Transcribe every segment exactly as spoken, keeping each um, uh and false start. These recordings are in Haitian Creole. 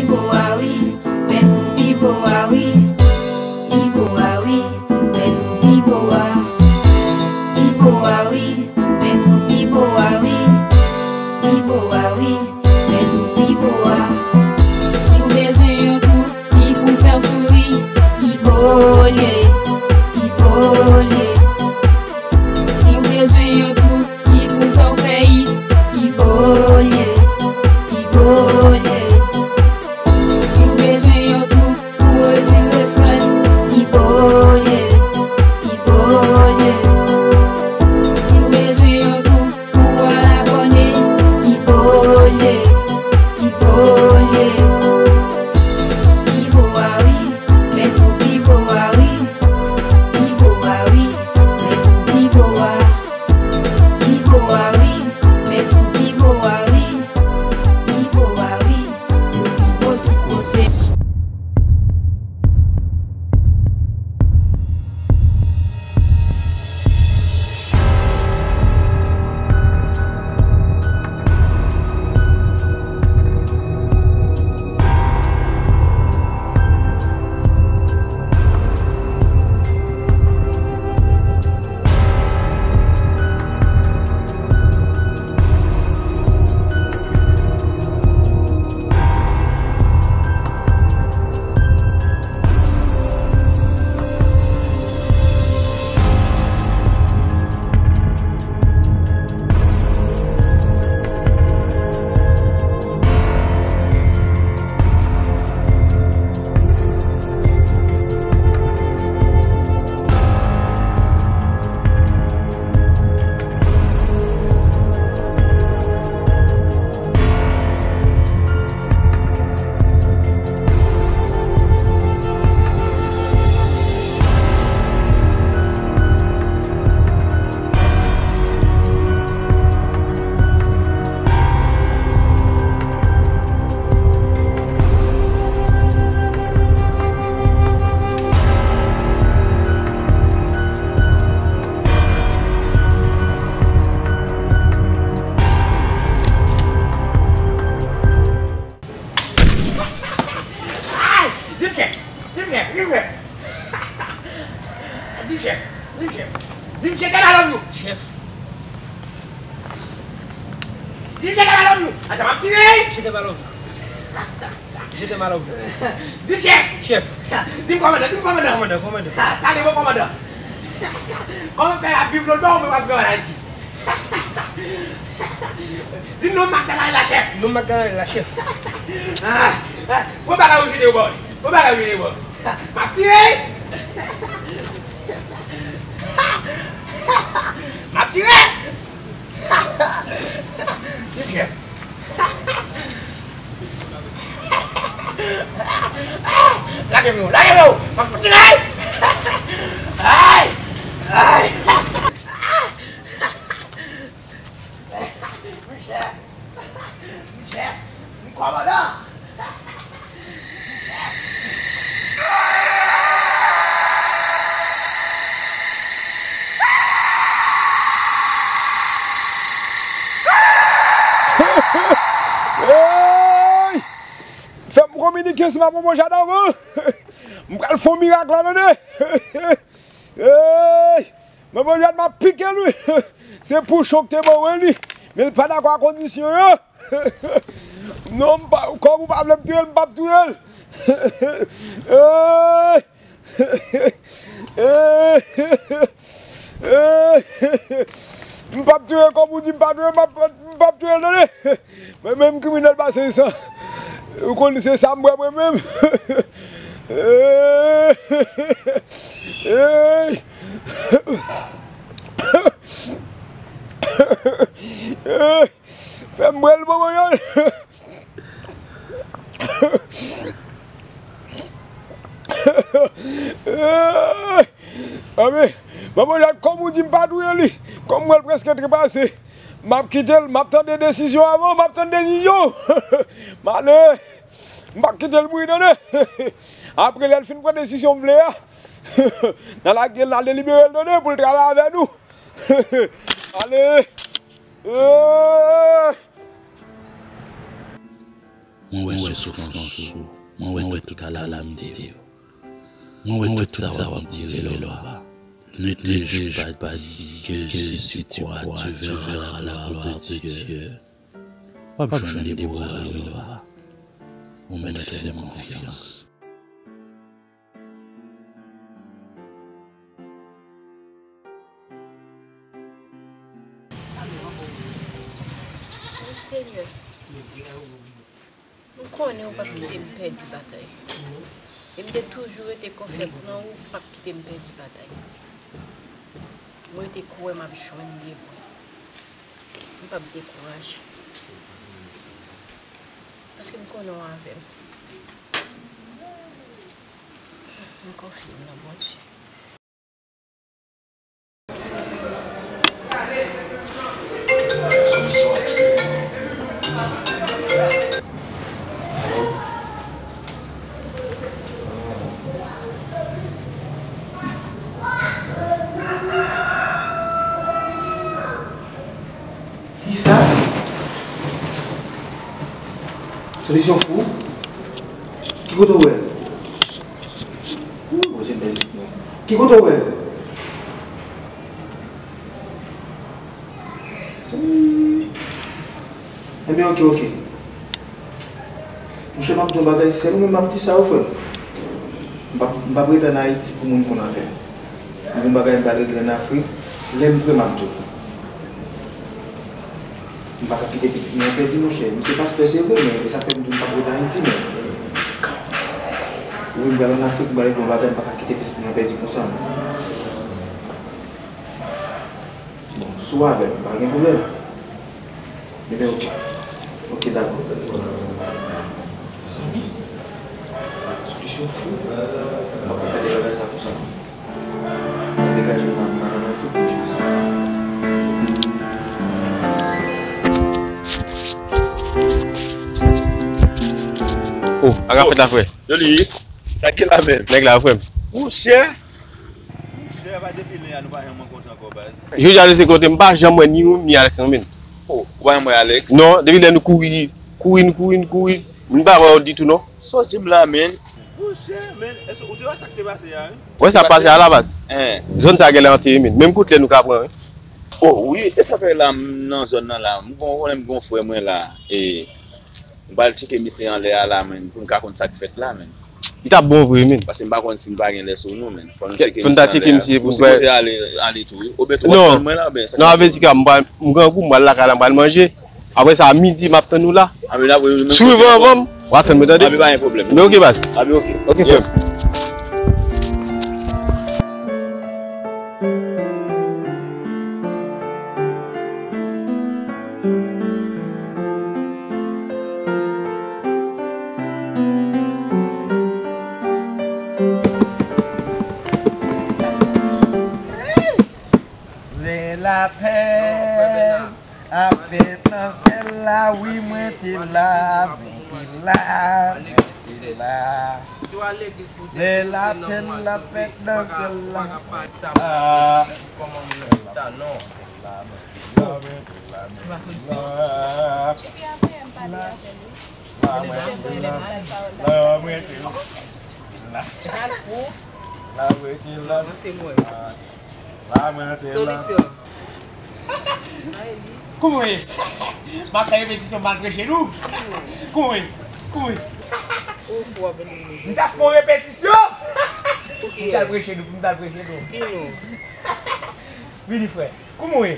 Ibo a wi, mèt ou Ibo a wi. Ibo a wi, mèt ou Ibo a. Ibo a wi, mèt ou Ibo a wi. Ibo a wi, mèt ou Ibo a. Si w bezwen yon twoup ki pou fè w souri, Ibo l ye, Ibo l ye. Si w bezwen yon twoup ki pou fè w fè it, Ibo l ye, Ibo l ye. Si w bezwen yon twoup pou retire estrès, Ibo l ye, Ibo l ye. Si w bezwen yon twoup pou al abòne, Ibo l ye, Ibo l ye. Ibo a wi, mèt ou Ibo a wi. Ibo a wi, mèt ou Ibo a. Ibo a wi, mèt ou Ibo a wi. Ibo a wi, yo Ibo tout kote. Ay! Di m chèf! Di m chèf! Di m chèf! Di m chèf! Di m chèf! Di m chèf, tèl balon nou! Chèf! Di m chèf, tèl balon nou! Atè, m ap tire! Chèf, tèl balon nou! Jete m alò. Di m chèf! Chèf! Di m kòmandan, di m kòmandan! Kòmandan, kòmandan! Ah, salye bon kòmandan! Kòman fè ap viv lòt bò, mwen w ap viv an Ayiti? Di m non Magdala la, chèf! Non Magdala la, chèf! Ah, ah, gwo bagay ou jete yo bò wi! Gwo bagay ou jete yo bò wi! M ap tire! M ap tire! Di m chèf! Lage m yo, lage m yo! M ap tire! Ay! Ay! Monchè! Monchè! M kòmandan! Hey! Fè m kominike si m ap pran bon jan avan. M pral fè yon mirak la, tande. Hey! Manman Jwèt, m ap pike l, wi. Se pouchon ki te ban mwen li. Men l pa dakò ak kondisyon yo. Non, m pa, kòm ou pa vle m touye l, m p ap touye l. Hey! Hey! Hey! M p ap touye l kòm ou di m pa touye l, m p ap, m p ap touye l, tande. Mwen menm kriminèl pase sa. Ou konn se sa m bwè mwen menm. Hey! Hey! Fè m bwè l, bon, bon, bon. Anben, bon, bon, kòm ou di m pa touye li, kòm mwen l prèske trepase, m ap kite l, m ap tande desizyon avan, m ap tann desizyon. M ale. M p ap kite l mouri, tande. Apre lè l fin pran desizyon m vle a, n a lage l, n a delibere l, tande, pou l travay avè nou. Ale. Eh. Mwen wè soufrans ou, mwen wè tout kalamite yo. Mwen wè tout sa w ap andire, Lova. Ne te jije pa di que si tu crois, tu verras la gloire de Dieu. W ap jwenn Debora, Lova. Ou mèt fè m konfyans. Wi, Senyè. M konnen ou p ap kite m pèdi batay. E m te toujou rete konfyant nan ou, ou p ap kite m pèdi batay. Mwen te kwè m ap jwenn Debora. M p ap dekouraje. Paske m konnen w avè m. M konfye m nan Bondye. Kisa? Solisyon fou? Ki kote w wè l? Ooh, Bondye bèl, non. Ki kote w wè l? Ebyen, oke, oke. Monchè, m ap di yon bagay, sèl ou menm m ap di sa, wi, frè m. M p ap, m p ap rete ann Ayiti pou moun konn avè m. M gen yon bagay m pral regle ann Afrik, lè m prè, m ap di w. M pa ka kite pitit mwen pèdi, monchè. M se pastè, se vre, men e sa k fè m di w m p ap rete Ayiti, men. Wi, m pral ann Afrik, m pral regle yon bagay, m pa ka kite pitit mwen pèdi konsa, non. Bon, si w avè m, pa gen pwoblèm. Ebyen, oke. Oke, dakò. Mezanmi, solisyon fou. M pa konn gade bagay sa konsa, non. Mwen degaje m nan, nan, nan fout mwen jwe sa. Oh, sa k ap fèt la, frè? Joli. Sa ki la menm? Nèg la, frè m. Monchè. Monchè, pa depi lè a nou pa janm rankontre ankò, baz. Jodi a, nou se kote, m pa janm wè ni ou, ni Alex, non, men. Oh, ou pa janm wè Alex? Non, depi lè nou kouri, kouri, nou kouri, nou kouri. M pa wè w ditou, non. Sa w di m la, men? Monchè, men, èske ou te wè sa k te pase a, wi? Wè sa pase a la, baz. Hein. Zòn sa genlè antere, men. Menm kout lè nou ka pran, wi. Oh, wi, e sa fè la, m nan zòn nan la. M gon, m gon frè mwen la. E, m pral tcheke misye anlè a la, men, pou m ka konn sa k fèt la, men. Li t ap bon vre, men. Paske m pa konn si m pa gen lè sou nou, men. Fò n tcheke misye anlè a. Fò n ta tcheke misye pou nou wè. Ou sipoze ale, ale tou, wi. Oubyen tou w ap tann mwen la, oubyen sa k ap pase? Non, avètika, m pral, m grangou, m pral lakay la, m pral manje. Apre sa, midi, m ap tann ou la. Anben, apre, si w rive anvan m, w a tann mwen, tande? Anben, pa gen pwoblèm. Men oke, baz. Anben, oke. Oke, frè m. Lè lapèn ap fèt nan syèl la, wi, mwen te la, mwen te la, mwen te la. Lè lapèn ap fèt nan syèl la. Ah. Kòman w ye? M ap fè repetisyon, m al preche nou. Kòman w ye? Kòman w ye? M t ap fè yon repetisyon. M t al preche nou, m t al preche nou. Vini, frè. Kòman w ye?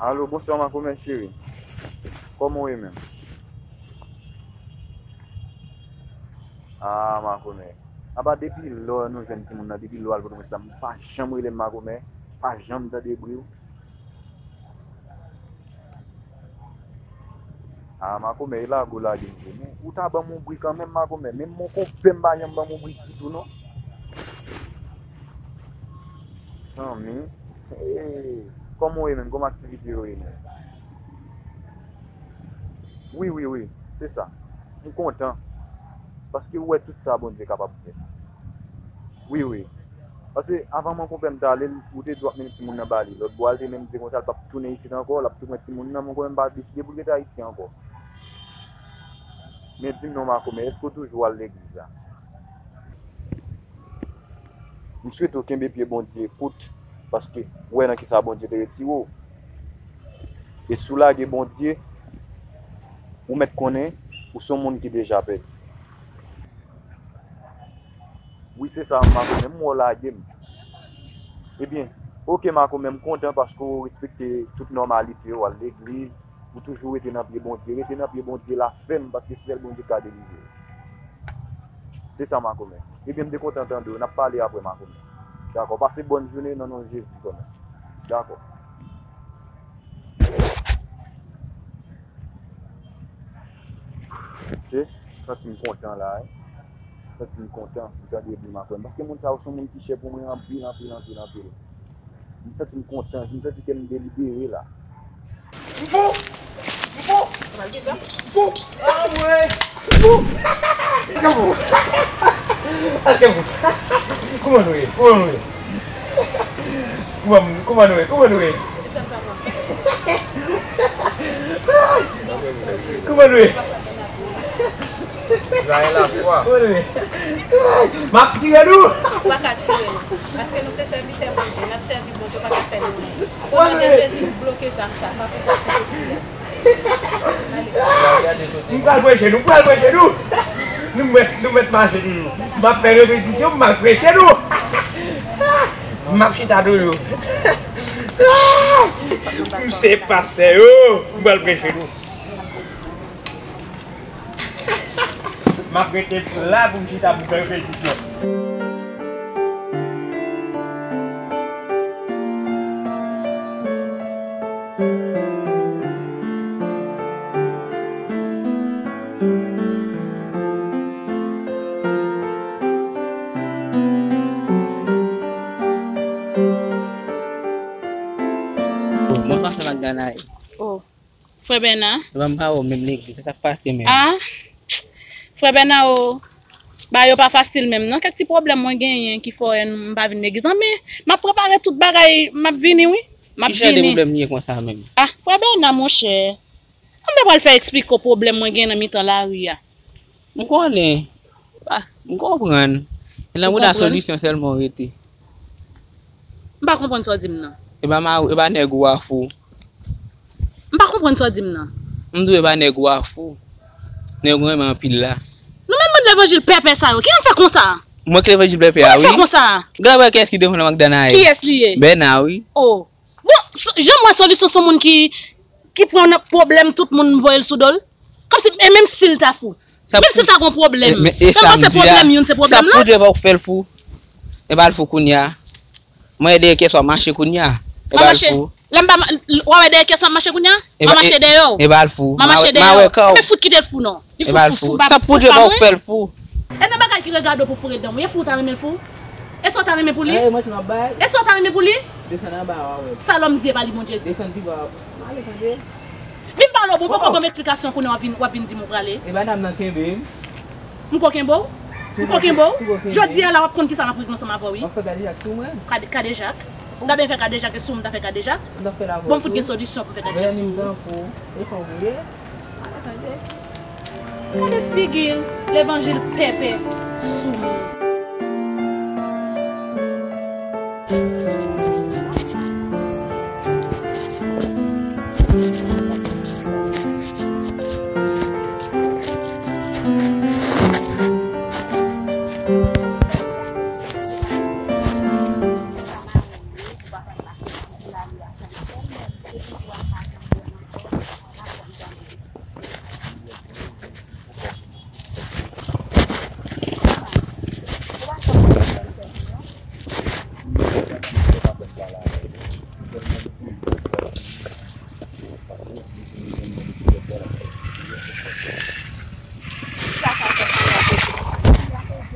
Alo, bonswa, makomè cheri. Kòman w ye menm? Ah, makomè. Apa depi lò nou jwenn timoun nan, depi lò al Pòtoprens la, m pa janm rele m makomè, pa janm tande bri w. Ah, makomè, e lago w lage m vre, men ou ta ban m yon bri kanmenm, makomè. Menm mon konpè m pa janm ban m yon bri ditou, non. Zanmi, hey, kòman w ye menm? Kòman aktivite yo ye menm? Wi, wi, wi, se sa. M kontan. Paske ou wè tout sa Bondye kapab fè. Wi, wi. Paske avan mwen konpè m t ale, ou te dwe ap mennen timoun nan ba li. Lòt bò a, l te menm di konsa, l p ap tounen isit ankò, l ap tou pran timoun nan, mwen konpè m pa deside pou l rete Ayiti ankò. Men di m non, makomè, èske w toujou al legliz la? M swete w kenbe pye Bondye kout, paske ou wè nan kisa Bondye te retire w. E si w lage Bondye, ou mèt konnen ou se yon moun ki deja pèdi. Wi, se sa, makomè, m wè w lage m. Ebyen, oke, makomè, m kontan paske w respekte tout nòmalite yo, w al legliz, ou toujou rete nan pye Bondye. Rete nan pye Bondye la fèm, paske se sèl Bondye ki ka delivre w. Se sa, makomè. Ebyen, m te kontan tande w. N ap pale apre, makomè. Dakò. Pase bòn jounen nan non Jezi, kòmè. Dakò. Se, santi m kontan la, wi. Santi m kontan, m tande bri makomè. Paske moun sa yo se moun ki chè pou mwen anpil, anpil, anpil, anpil. M santi m kontan, m santi ke m delibere la. M fou! M fou! M fou! Ah, mwen! M fou! Èske m fou? Èske m fou? Kouman nou ye? Kouman nou ye? Kouman, kouman nou ye? Kouman nou ye? Kouman nou ye? Kouman nou ye? M ap tire nou! Ou pa ka tire nou. Paske nou se sèvitè Bondye. N ap sèvi Bondye, ou pa ka fè nou anyen. Kouman nou ye? Jezi bloke zam sa. Pa pou pase. M pral preche nou, m pral preche nou. Nou mèt, nou mèt mache toujou. M ap fè repetisyon, m al preche nou. M ap chita toujou. M se pastè yo, m pral preche nou. M ap rete la pou m chita pou m fè repetisyon. Bonswa, frè Magdanaye. Oh. Frè Bèna? Epa m pa wè w menm legliz, se sa k pase menm? Ah, frè Bèna o, bagay yo pa fasil menm non. Kèk ti pwoblèm mwen genyen ki fè m pa vin legliz la, men m ap prepare tout bagay, m ap vini wi. M ap vini. Ki jan de pwoblèm li ye konsa menm? Ah, frè Bèna, monchè. Kòman m ta pral fè eksplike w pwoblèm mwen gen nan mitan lari a? M konnen. Ah, m konprann. E nan mouda solisyon sèlman w rete. M pa konprann sa w di m nan. E pa ma, e pa nèg ou a fou. M pa konprann sa w di m nan. M di w e pa nèg ou a fou. Nèg ou renmen anpil la. Nou menm bann levanjil pèpè sa yo, ki jan n fè konsa? Mwen k levanjil pèpè a, wi. Ki jan n fè konsa? Gade wè kiyès ki devan Magdanaye. Kiyès li ye? Bèna, wi. Oh. Bon, jan m wè solisyon se yon moun ki, ki pran nan pwoblèm tout moun voye l sou do l. Kòmsi, e menm si l ta fou. Menm si l ta gon pwoblèm. Menm si pwoblèm youn se pwoblèm lòt. Sa pou Dye pa w fè l fou. E pa l fou kounye a. Mwen dèyè kès w ap mache kounye a. E pa l fou. Lè m pa, w a wè dèyè kès w ap mache kounye a? W a mache dèyè w. E pa l fou. M a mache dèyè w. Ebyen fout kite l fou non. Li fout fou fou. Sa pou Dye pa w fè l fou. E nan bagay ki regade w pou fou ret dan mwen. E fou w ta renmen l fou? E sa w ta renmen pou li? E sa w ta renmen pou li? Desann anba a w a wè. Sa lòm di e pa li Bondye di. Desann pi ba w a wè. Vin pale w bon, poko ban m eksplikasyon kounye a w ap vin, w ap vin di m ou prale. E pa dam nan kenbe m. M ko kenbe w? M ko kenbe w? Jodi a la w ap konn kisa m ap regle ansanm avè w wi. W ap fè kadejak sou mwen? Kade, kadejak? M ta byen fè kadejak, e si w m ta fè kadejak? M ta fè l avè w tou. Bon, m fout gen solisyon pou m fè kadejak sou ou. Rèn m tankou w. E fè w bliye? Gade figi l, levanjil pèpè sou moun. Sa ka fè sa la pou ou.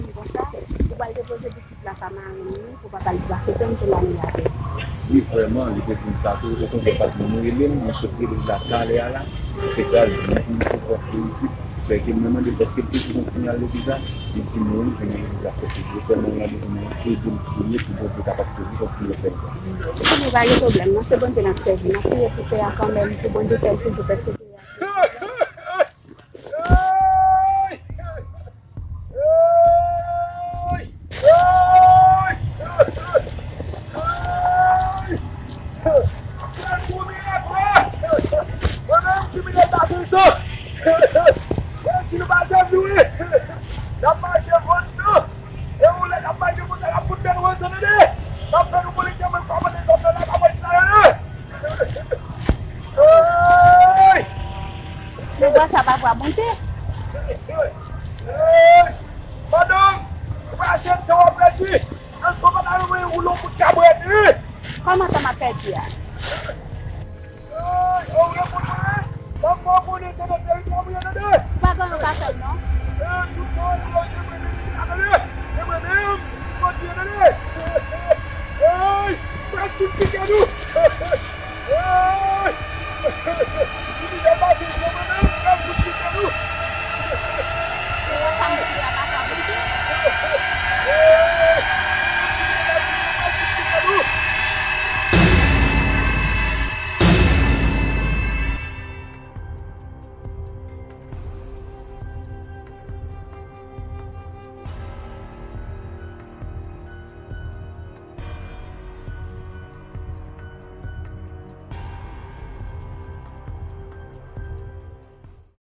Ou pral depoze pitit la pa mari m, pou papa l pa fete m pou lane avè l. Wi, vrèman, li te di m sa tou. Okontrè, pa t menm rele m, mwen sot rele l la talè a la. Se sa l di m, m sot pòt li isit. Frè ke mwen mande èske l te di nou pou n al legliz la, li di non, li di men legliz la fèmen. Sèlman yon randevou mwen ede l priye pou Bondye kapab kouvri l, pou l fè l gras. Ebyen, pa gen pwoblèm, non, se Bondye n ap sèvi. N ap priye pou frè a kanmenm, pou Bondye fè l toujou pèsekite. Mwen menm ki mete pase sa. Si nou pa sèvi wi, n ap mache vòch nou. E ou lè n ap mache konsa, n ap fout fè nou ranzan tande. N ap fè nou konekte mwen kòmande zòm nan la pa mwen sila yo. Hey! Men vwa sa pa vwa Bondye. Hey! Madanm, ou pa aksepte w ap pèdi. Èske w pa ta renmen woule yon bout kabrèt wi? Kòman sa m ap pèdi a? Hey! Ou reponn mwen wi. Fòk mwen konnen se nan teritwa w ye tande. Ou pa gen yon bagay non. Hey, tout sa w la yo se mwen menm ki la tande. Se mwen menm ki kondui tande.